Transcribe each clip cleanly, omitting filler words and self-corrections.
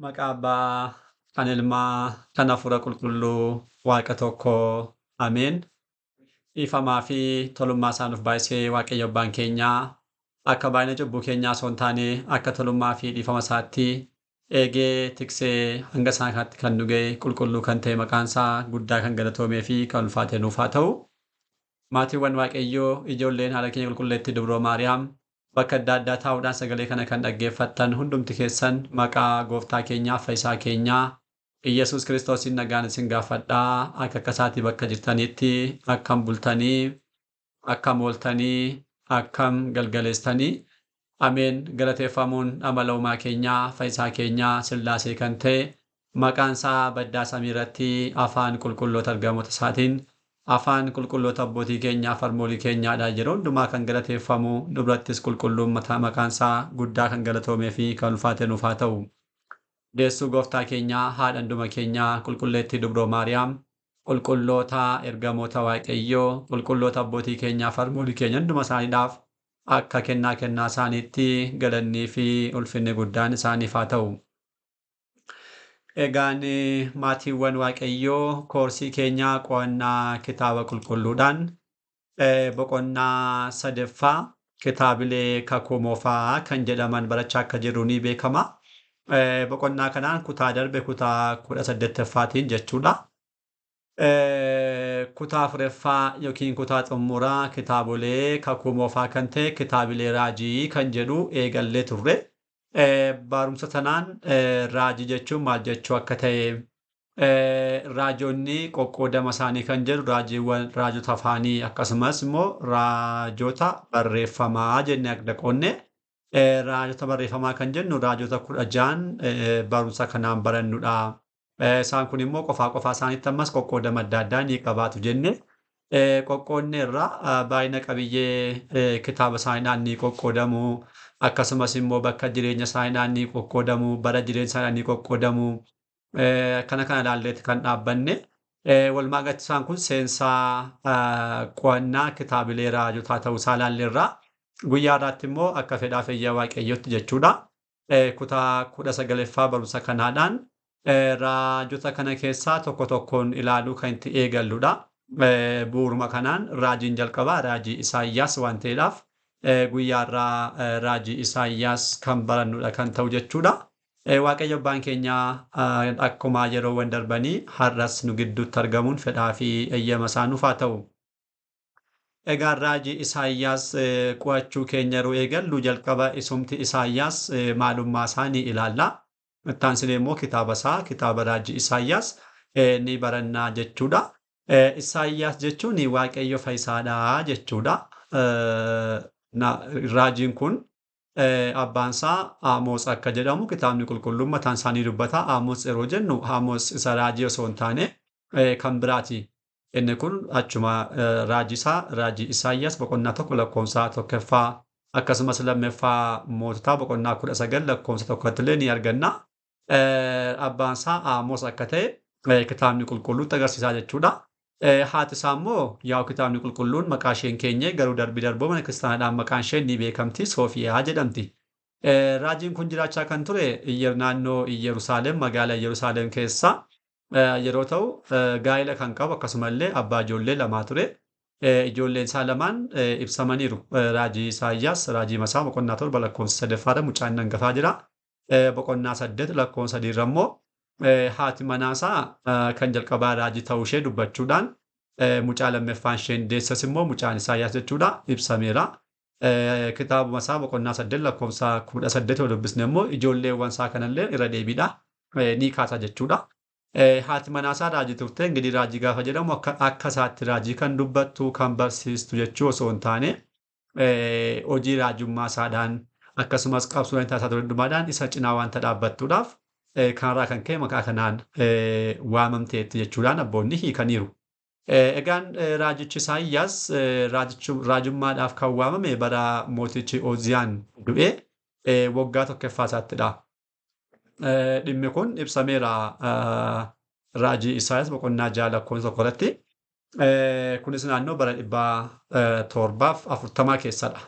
Maqaa Abbaa, kan Ilmaa, kan Hafuura Qulqulluu, Waaqa tokko. Ameen. Dhiifamaa fi tolummaa isaa nuuf baay'isee Waaqayyo Abbaan keenyaa akka baay'ina cubbuu keenyaa osoo hin taane akka tolummaa fi dhiifama isaatti eegee tiksee hanga isaan kanatti kan nu ga'e qulqulluu kan ta'e maqaan isaa guddaa kan galatoomee fi kan ulfaate nuuf haa ta'u. Maatiiwwan Waaqayyoo, ijoolleen haadha keenya qulqulleettii Dubroo Maariyaam, bakka adda addaa taa'uudhaan sagalee kana kan dhaggeeffattan hundumti keessan maqaa gooftaa keenyaa fayyisaa keenyaa Iyyasuus Kiristoosiin nagaan isin gaafadhaa. Akka akkasaatii bakka jirtanitti akkam bultanii, akkam ooltanii, akkam galgaleessitanii. Ameen. Galateeffamuun amala uumaa keenyaa fayyisaa keenyaa Sillaasee kan ta'e maqaan isaa baddaa samii irratti afaan qulqulloota ergamoota isaatiin afaan qulqulloota abbootii keenyaa farmoolii keenyaadha yeroo hundumaa kan galateeffamu, nu birattis qulqulluun maqaan isaa guddaa kan galatoomee fi kan ulfaate nuuf haa ta'u. Deessuu gooftaa keenyaa haadha hunduma keenyaa qulqulleettii Dubroo Maariyaam, qulqulloota ergamoota Waaqayyoo, qulqulloota abbootii keenyaa farmoolii keenya hunduma isaaniidhaaf akka kennaa kennaa isaaniitti galannii fi ulfinni guddaan isaaniif haa ta'u. Egaan maatiiwwan Waaqayyoo, koorsii keenyaa qo'annaa kitaaba qulqulluudhaan boqonnaa sadaffaa kitaabilee kakuu moofaa kan jedhaman barachaa akka jirru ni beekama. Boqonnaa kanaan kutaa darbe kutaa 18ffaatiin jechuudha. Kutaa afuraffaa yookiin kutaa xumuraa kitaabolee kakuu moofaa kan ta'e kitaabilee raajii kan jedhu eegallee turre. Barumsa tanaan raajii jechuun maal jechuu akka ta'e, raajonni qoqqoodama isaanii kan jedhu, raajiiwwan raajota afaanii akkasumas immoo raajota barreeffamaa jennee adda qoodne. Raajota barreeffamaa kan jennu raajota 16 barumsa kanaan barannudha. Isaan kun immoo qofaa qofaa isaaniitti ammas qoqqoodama adda addaa ni qabaatu jenne. Qoqqoodne irraa baay'ina qabiyyee kitaaba isaaniidhaan ni qoqqoodamu. Akkasumas immoo bakka jireenya isaaniidhaan ni qoqqoodamu. Bara jireenya isaaniidhaan ni qoqqoodamu. Kana kana ilaalleeti kan dhaabbanne. Walumaa galatti isaan kun seensaa qo'annaa kitaabilee raajotaa ta'uu isaa ilaalleerra. Guyyaa irraatti immoo akka fedhaa fayyaa Waaqayyootti jechuudha. Kutaa 19ffaa barumsa kanaadhaan raajota kana keessaa tokko tokkoon ilaaluu kan itti eegalludha. Bu'uuruma kanaan raajiin jalqabaa raajii Isaayyaas waan ta'eedhaaf guyyaa irraa raajii Isaayyaas kan barannudha kan ta'u jechuudha. Waaqayyo Abbaan keenya akkuma yeroowwan darbanii har'as nu gidduutti argamuun fedhaa fi eeyyama isaa nuuf haa ta'u. Egaa raajii Isaayyaas qo'achuu keenya yeroo eegallu jalqaba isumti Isaayyaas maalummaa isaa ni ilaalla. Itti aansinee immoo kitaaba isaa kitaaba raajii Isaayyaas ni barannaa jechuudha. Isaayyaas jechuun Waaqayyo fayyisaadha jechuudha. Raajiin kun abbaan isaa Amoos akka jedhamu kitaabni qulqulluun mataan isaa ni dubbata. Amoos yeroo jennu Amoos isa raajii osoo hin taane kan biraati. Inni kun achuma raajii isaa raajii Isaayyaas boqonnaa 1 lakkoofsa 1ffaa akkasumas 2ffaa moototaa boqonnaa 19 lakkoofsa 1tti illee ni arganna. Abbaan isaa Amoos akka ta'e kitaabni qulqulluutti agarsiisaa jechuudha. Haati isaa immoo yaa'u kitaabni qulqulluun maqaa isheen keenye garuu darbii darboo mana kiristaanaadhaan maqaan isheen ni beekamti, Soofiyaa jedhamti. Raajiin kun jiraachaa kan ture naannoo Iyyerusaalem, magaalaa Iyyerusaalem keessa yeroo ta'u gaa'ela kan qabu akkasumallee abbaa ijoollee lamaa ture. Ijoolleen isaa lamaan ibsamaniiru. Raajii Isaayyaas raajii masaa boqonnaa 7 lakkoofsa 3ffaadha mucaan hangafaa jira. Boqonnaa 8 lakkoofsa 3 immoo haati manaasaa kan jalqabaa raajii ta'uu ishee dubbachuudhaan mucaa lammaffaan isheen deessas immoo mucaan Isaayyaas jechuudha ibsameera. Kitaabuma isaa boqonnaa 8 lakkoofsa 18 yoo dubbisne immoo ijoolleewwan isaa kanallee irra deebiidha ni kaasa jechuudha. Haati manaasaa raajii turte. Ingidihi raajii gaafa jedhamu akka isaatti raajii kan dubbattu kan barsiistu jechuu osoo hin taane hojii raajummaa isaadhaan akkasumas qabsoo taasisaa ture hundumaadhaan isa cinaa wanta dhaabbattuudhaaf kanarraa kan ka'e maqaa kanaan waamamteetti jechuudhaan abboonni hiikaniiru. Egaan raajichi Isaayyaas raajummaadhaaf kan waamame bara mootichi Ooziyaan du'e waggaa 1ffaa isaattidha. Dhimmi kun ibsameera raajii Isaayyaas boqonnaa 6 lakkoofsa 1 irratti. Kunis naannoo bara 740 keessadha.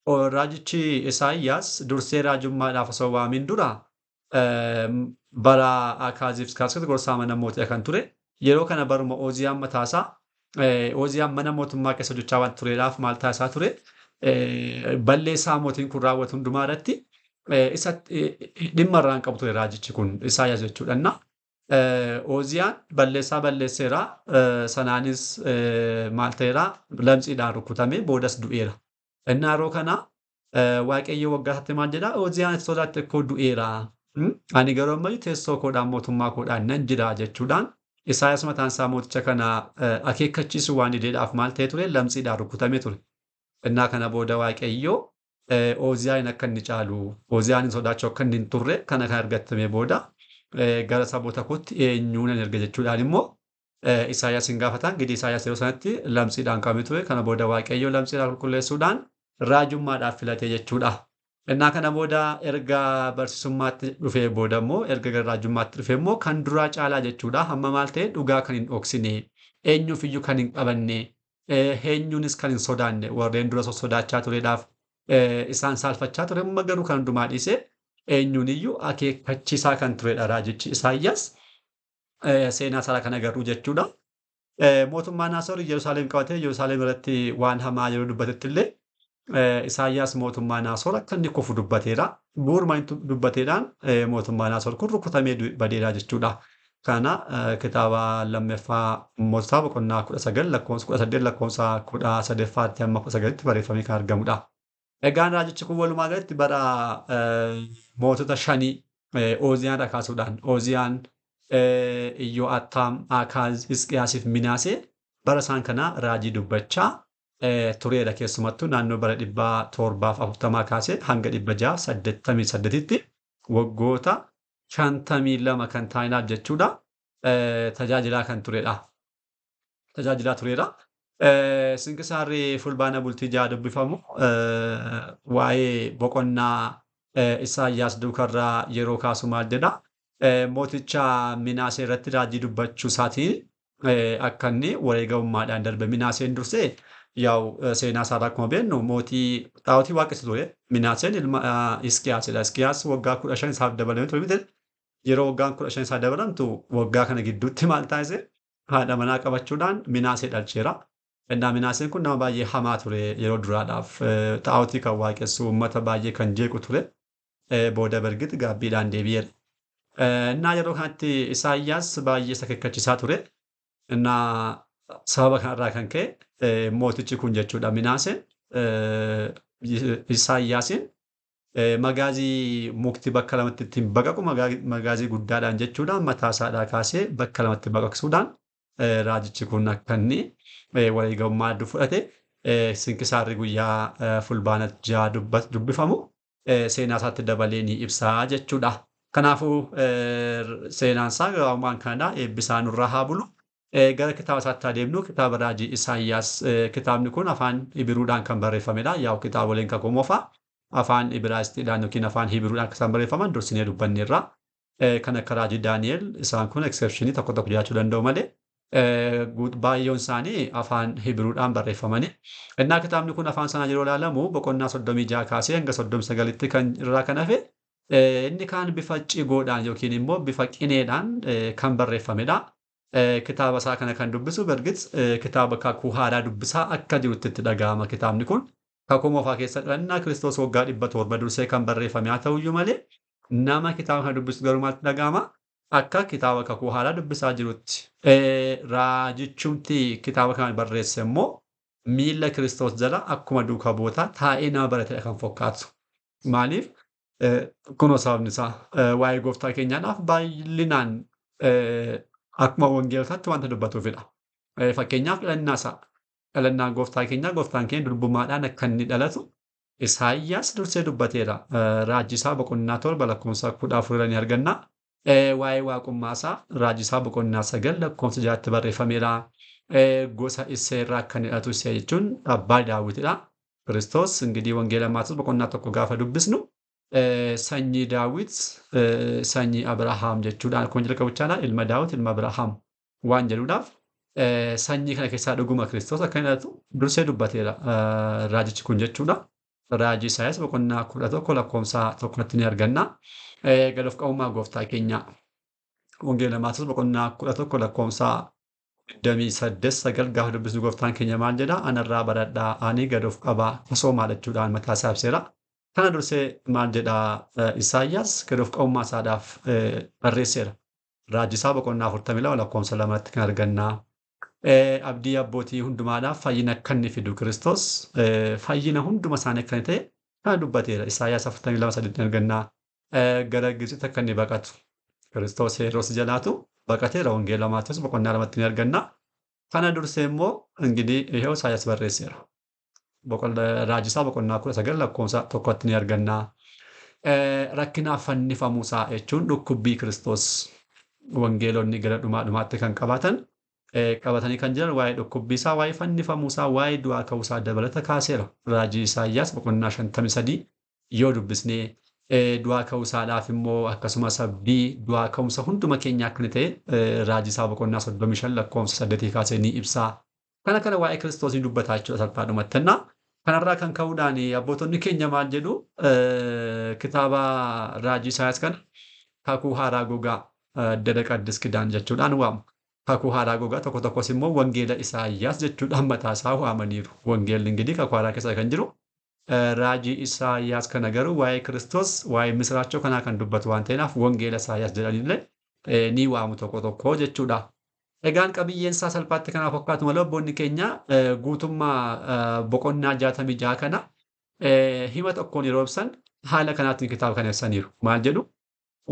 Raajichi Isaayyaas dursee raajummaadhaaf osoo waamin dura Bara Akaaziif Hisqiyaas gorsaa mana mootii kan ture. Yeroo kana baruma Ooziyaan mataasaa Ooziyaan mana mootummaa keessa hojjechaa waan tureedhaaf maal taasisaa ture? Balleessaa mootiin kun raawwatu hundumaa irratti isa dhimma irraa hin qabu ture raajichi kun Isaayyaas jechuudha. Ooziyaan balleessaa balleesseera. Sanaanis maal ta'eera? Lamxiidhaan rukutamee boodas du'eera. Innaa yeroo kana Waaqayyo waggaa isaatti maal jedhaa? Ooziyaan sodaatte koo du'eera. Ani garuu ammayyuu teessoo koodhaan mootummaa koodhaan nan jira jechuudhaan Isaayyaas mataan isaa mooticha kana akeekkachiisuu waan dideedhaaf maal ta'e ture? Lamxiidhaan rukutamee ture. Innaa kana booda Waaqayyo Ooziyaan akka inni caalu, Ooziyaan sodaachuu akka inni hin turre kana kan argatame booda gara saboota kootti eenyuu nan erga jechuudhaan immoo Isaayyaas hin gaafatan. Gidi Isaayyaas yeroo sanatti lamxiidhaan qabamee ture. Kana booda Waaqayyo lamxiidhaan qulqulleessuudhaan raajummaadhaaf filate jechuudha. Innaa kana booda erga barsiisummaatti dhufee booda immoo erga gara raajummaatti dhufee immoo kan duraa caalaa jechuudha. Hamma maal ta'e dhugaa kan hin dhoksine, eenyuuf iyyuu kan hin qabanne, eenyuunis kan hin sodaanne warreen dura sodaachaa tureedhaaf isaan saalfachaa ture amma garuu kan hundumaa dhiisee eenyuun iyyuu akeekkachiisaa kan turedha raajichi Isaayyaas. Seenaa isaa kan agarru jechuudha. Mootummaan Asoor Yerusaalem qabatee Yerusaalem irratti waan hamaa yeroo dubbatetti illee Isaayyaas mootummaan Asoor akka inni kufu dubbateera. Bu'uuruma inni dubbateedhaan mootummaan Asoor kun rukutamee badeera jechuudha. Kana kitaaba lammaffaa moototaa boqonnaa 19 lakkoofsa 18 lakkoofsa 18ffaatti hamma 19tti barreeffamee kan argamudha. Egaan raajichi kun walumaa galatti bara mootota shanii Ooziyaan irraa kaasuudhaan Ooziyaan, Iyyoo'attaam, Akaaz, Hisqiyaasii fi Minaasee bara isaan kana raajii dubbachaa tureera. Keessumattuu naannoo bara 740 kaasee hanga 688tti waggoota 52 kan ta'aniidhaaf jechuudha tajaajilaa kan turedha. Tajaajilaa tureera. Sinkisaarri fulbaana bultii 6 dubbifamu waa'ee boqonnaa Isaayyaas duukarraa yeroo kaasu maal jedha? Mooticha Minaasee irratti raajii dubbachuu isaatiin akka inni wareegamummaadhaan darbe. Minaaseen dursee yaa'u seenaa isaarraa akkuma beeknu mootii xaawwatii waaqessu ture. Minaaseen ilma Hisqiyaasidha. Hisqiyaas waggaa 15 isaaf dabalamee ture miti. Yeroo waggaan 15 isaa dabalamtu waggaa kana gidduutti maal taasise? Haadha manaa qabachuudhaan Minaasee dhalcheera. Innaa Minaaseen kun nama baay'ee hamaa ture yeroo duraadhaaf. Xaawwatii kan waaqessu uummata baay'ee kan jeequ ture. Booda bergit gaabbiidhaan deebi'eera. Innaa yeroo kanatti Isaayyaas baay'ee isa akeekkachiisaa ture. Innaa sababa kanarraa kan ka'e mootichi kun jechuudha Minaaseen Isaayyaasiin magaazii mukti bakka lamatti ittiin baqaqu magaazii guddaadhaan jechuudha mataa isaadhaa kaasee bakka lamatti baqaqsuudhaan raajichi kun akka inni wareegamummaa hedduu fudhate sinkisaarri guyyaa fulbaana 6 dubbifamu seenaa isaatti dabalee ni ibsaa jechuudha. Kanaafuu seenaan isaa gabaabummaan kanadha. Eebbisaa nurraa haa bulu. Gara kitaaba isaatti adeemnu kitaaba raajii Isaayyaas. Kitaabni kun afaan Hibiruudhaan kan barreeffamedha. Yaa'u kitaaboleen kakuu moofaa afaan Ibraayistiidhaan yookiin afaan Hibiruudhaan kan isaan barreeffaman dursinee dubbanneerra. Kan akka raajii Daani'el isaan kun eksepshinii tokko tokko jiraachuu danda'u malee baay'oon isaanii afaan Hibiruudhaan barreeffamani. Innaa kitaabni kun afaan sanaa yeroo ilaalamu boqonnaa 36 kaasee hanga 39tti kan irraa kan hafe inni kaan bifa cigoodhaan yookiin immoo bifa qineedhaan kan barreeffamedha. Kitaaba isaa kana kan dubbisu bergit kitaaba kakuu haaraa dubbisaa akka jirutti itti dhaga'ama kitaabni kun. Kakuu moofaa keessa dhalannaa Kiristoos waggaa 700 dursee kan barreeffame haa ta'uyyuu malee nama kitaaba kana dubbisu garuu maaltti dhaga'ama? Akka kitaaba kakuu haaraa dubbisaa jirutti. Raajichumti kitaaba kana barreesse immoo miilla Kiristoos jala akkuma duuka bu'ootaa taa'ee nama baratedha kan fakkaatu. Maaliif? Kunoo sababni isaa waa'ee gooftaa keenyaadhaaf baay'inaan akkuma wangeelotaatti wanta dubbatuufidha. Fakkeenyaaf dhalannaa isaa dhalannaa gooftaa keenyaa gooftaan keenya durbummaadhaan akka inni dhalatu Isaayyaas dursee dubbateera. Raajii isaa boqonnaa 7 lakkoofsa 14 irra ni arganna. Waa'ee waaqummaa isaa raajii isaa boqonnaa 9 lakkoofsa 6tti barreeffameera. Gosa Isee irraa akka inni dhalatu Isee jechuun abbaa Daawitidha. Kiristoos ingidihi wangeela Maatewos boqonnaa 1 gaafa dubbisnu sanyii Daawit sanyii Abrahaam jechuudhaan akkuma jalqabu chaala ilma Daawit ilma Abrahaam waan jedhuudhaaf sanyii kana keessaa dhuguma Kiristoos akka inni dhalatu dursee dubbateera raajichi kun jechuudha. Raajii Isaayyaas boqonnaa 11 lakkoofsa 1tti ni arganna. Gad of qabummaa gooftaa keenyaa. Wangeela Maatewos boqonnaa 11 lakkoofsa 28 9 gaafa dubbisnu gooftaan keenya maal jedha? Anarraa baradhaa, ani gad of qabaa kasoomaa jechuudhaan mataa isaa ibseera. Kana dursee maal jedha Isaayyaas? Gad of qabummaa isaadhaaf barreesseera. Raajii isaa boqonnaa 42 lakkoofsa 2tti kan arganna. Abdii abbootii hundumaadhaaf fayyina akka inni fidu Kiristoos fayyina hunduma isaanii akka inni ta'e kana dubbateera. Isaayyaas 42 3tti arganna. Gara Gibxitti akka inni baqatu Kiristoos Heroos jalaatu baqateera. Wangeela Maatewos boqonnaa 2tti ni arganna. Kana dursee immoo ingidihi ihoo Isaayyaas barreesseera. Raajii isaa boqonnaa 19 lakkoofsa 1tti ni arganna. Rakkinaaf fannifamuu isaa jechuun dhukkubbii Kiristoos wangeelonni gara dhumaa dhumaatti kan qabaatan qabatanii kan jiran waa'ee dhukkubbii isaa, waa'ee fannifamuu isaa, waa'ee du'aa ka'uu isaa dabalata kaaseera. Raajii Isaayyaas boqonnaa 53 yoo dubbisnee du'aa ka'uu isaadhaaf immoo akkasumas abdii du'aa ka'umsa hunduma keenyaa akka inni ta'e raajii isaa boqonnaa 35 lakkoofsa 8 kaasee ni ibsa. Kana kana waa'ee Kiristoos ni dubbataa jechuudha salphaadhumatti. Kanarraa kan ka'uudhaan abbootonni keenya maal jedhu? Kitaaba raajii Isaayyaas kana kakuu haaraa gogaa ደረቅ አዲስ ኪዳን jechuudhaan waamu. Kakuu haaraa gogaa tokko tokkos immoo wangeela Isaayyaas jechuudhaan mataa isaa waamaniiru. Wangeelli ingidihi kakuu haaraa keessa kan jiru raajii Isaayyaas kana garuu waa'ee Kiristoos, waa'ee misiraachoo kanaa kan dubbatu waan ta'eef wangeela Isaayyaas jedhanillee ni waamu tokko tokko jechuudha. Egaan qabiyyeen isaa salphaatti kanaaf fakkaatu malee abboonni keenya guutummaa boqonnaa 66 kana hima tokkoon yeroo ibsan haala kanaatiin kitaaba kana ibsaniiru. Maal jedhu?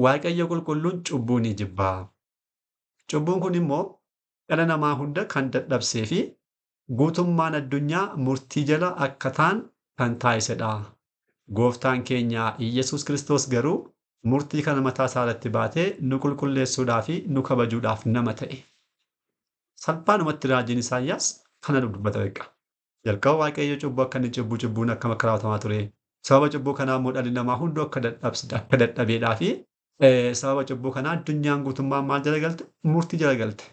Waaqayyo qulqulluun cubbuu ni jibbaa. Cubbuun kun immoo dhala namaa hunda kan dadhabsee fi guutummaan addunyaa murtii jala akka ta'an kan taasisedha. Gooftaan keenya Iyyasuus Kiristoos garuu murtii kana mataa isaa irratti baatee nu qulqulleessuudhaa fi nu kabajuudhaaf nama ta'e. Salphaadhumatti raajiin Isaayyaas kana dubbata beekaa. Jalqaba Waaqayyo cubbuu akka inni jibbu, cubbuun akkam akka raawwatamaa ture. Sababa cubbuu kanaa immoo dhalli namaa hunduu akka dadhabeedhaa fi sababa cubbuu kanaa addunyaan guutummaan maal jala galte? Murtii jala galte.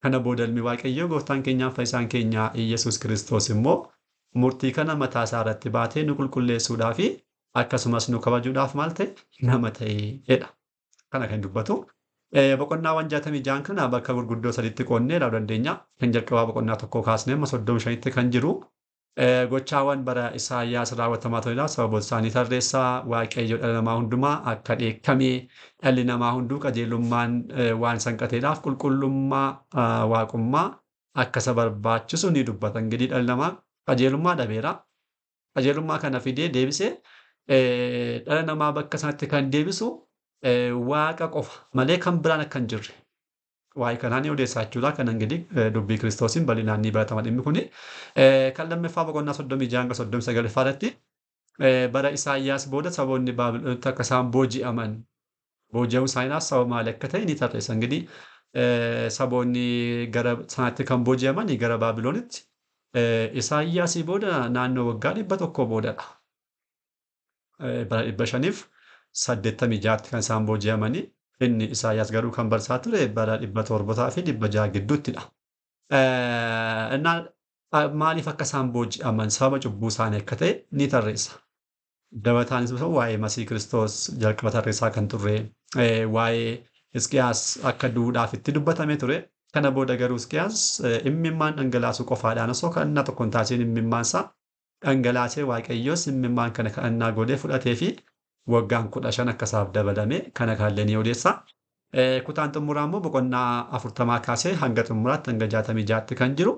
Kana booda ilmi Waaqayyoo gooftaan keenyaaf fayyisaan keenya Iyyasuus Kiristoos immoo murtii kana mataa isaa irratti baatee nu qulqulleessuudhaa fi akkasumas nu kabajuudhaaf maal ta'e? Nama ta'edha. Kana kan dubbatu. Boqonnaawwan 66 kana bakka gurguddoo sadiitti qoodnee ilaaluu dandeenya. Kan jalqabaa boqonnaa 1 kaasnee amma 35tti kan jiru. Gochaawwan bara Isaayyaas raawwatamaa turedha. Sababoota isaanii tarreessaa. Waaqayyo dhala namaa hundumaa akka dheekkamee dhalli namaa hunduu qajeelummaan waan sanqateedhaaf qulqullummaa waaqummaa akka isa barbaachisu ni dubbata. Ingidihi dhalli namaa qajeelummaa dhabeera. Qajeelummaa kana fidee deebisee dhala namaa bakka sanatti kan deebisu waaqa qofa malee kan biraan akka hin jirre. Waa'ee kanaa ni odeessaa jechuudha. Kana ingidihi dubbii Kiristoosiin bal'inaan ni baratama dhimmi kuni. Kan lammaffaa boqonnaa 36 hanga 39 irratti bara Isaayyaas booda saboonni Baabiloonitti akka isaan booji'aman, booji'amuu isaaniidhaaf sababa maali akka ta'e ni tarreessa. Ingidihi saboonni gara sanaatti kan booji'aman gara Baabiloonitti Isaayyaasii booda naannoo waggaa 100 boodadha. Bara 586tti kan isaan booji'amanii. Inni Isaayyaas garuu kan barsaa ture bara 700 fi 600 gidduuttidha. Maaliif akka isaan booji'aman sababa cubbuu isaanii akka ta'e ni tarreessa. Dabalataanis waa'ee Masii Kiristoos jalqaba tarreessaa kan turre, waa'ee Hisqiyaas akka duudhaaf itti dubbatamee ture. Kana booda garuu Hisqiyaas imimmaan dhangalaasuu qofaadhaan osoo kadhannaa tokko hin taasisin imimmaan isaa dhangalaasee Waaqayyoos imimmaan kana kadhannaa godhee fudhatee fi waggaan 15 akka isaaf dabalame kana kaallee ni odeessa. Kutaan xumuraa immoo boqonnaa 40 kaasee hanga xumuraatti hanga 66tti kan jiru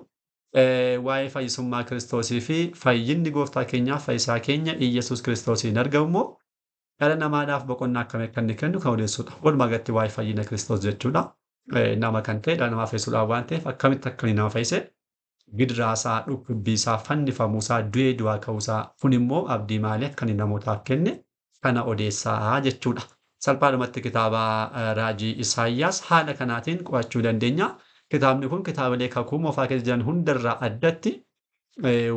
waa'ee fayyisummaa Kiristoosii fi fayyinni gooftaa keenyaaf fayyisaa keenya Iyyasuus Kiristoosiin argamu immoo dhala namaadhaaf boqonnaa akkamii akka inni kennu kan odeessudha. Walumaa galatti waa'ee fayyina Kiristoos jechuudha. Nama kan ta'e dhala namaa fayyisuudhaaf waan ta'eef akkamitti akka inni nama fayyise, gidiraasaa, dhukkubbiisaa, fannifamuusaa, du'ee du'aa ka'uusaa kun immoo abdii maalii akka inni namootaaf kenne kana odeessaa jechuudha. Salphaadhumatti kitaaba raajii Isaayyaas haala kanaatiin qo'achuu dandeenya. Kitaabni kun kitaabilee kakuu moofaa keessa jiran hundarraa addatti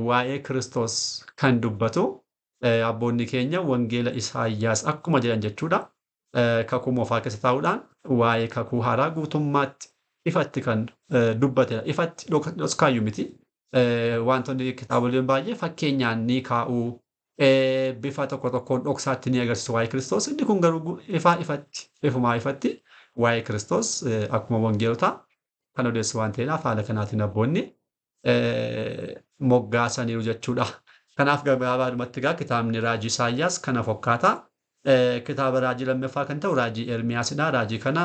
waa'ee Kiristoos kan dubbatu abboonni keenya wangeela Isaayyaas akkuma jedhan jechuudha. Kakuu moofaa keessa taa'uudhaan waa'ee kakuu haaraa guutummaatti ifatti kan dubbatedha. Ifatti dhoskaayyuu miti. Wantoonni kitaaboleen baay'ee fakkeenyaan ni kaa'u. Bifa tokko tokkoon dhoksaatti ni agarsiisu waa'ee Kiristoos. Inni kun garuu ifaa ifatti, ifumaa ifatti waa'ee Kiristoos akkuma wangeelotaa kan odeessu waan ta'eedhaaf haala kanaatiin abboonni moggaasaniiru jechuudha. Kanaaf gabaabaadhumatti egaa kitaabni raajii Isaayyaas kana fakkaata. Kitaaba raajii lammaffaa kan ta'u raajii Ermiyaasidha. Raajii kana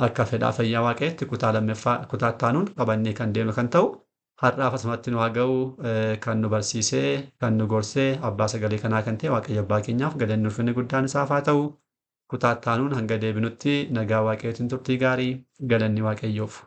akka fedhaa fayyaa waaqayyootti kutaa lammaffaa kutaa itti aanuun qabannee kan deemnu kan ta'u har'aaf asumatti nu haa ga'u kan nu barsiisee kan nu gorsee abbaa sagalee kanaa kan ta'e Waaqayyo abbaa keenyaaf galanni ulfinni guddaan isaaf haa ta'u. Kutaa itti aanuun hanga deebinutti nagaa waaqayyootiin turtii gaarii galanni waaqayyoof.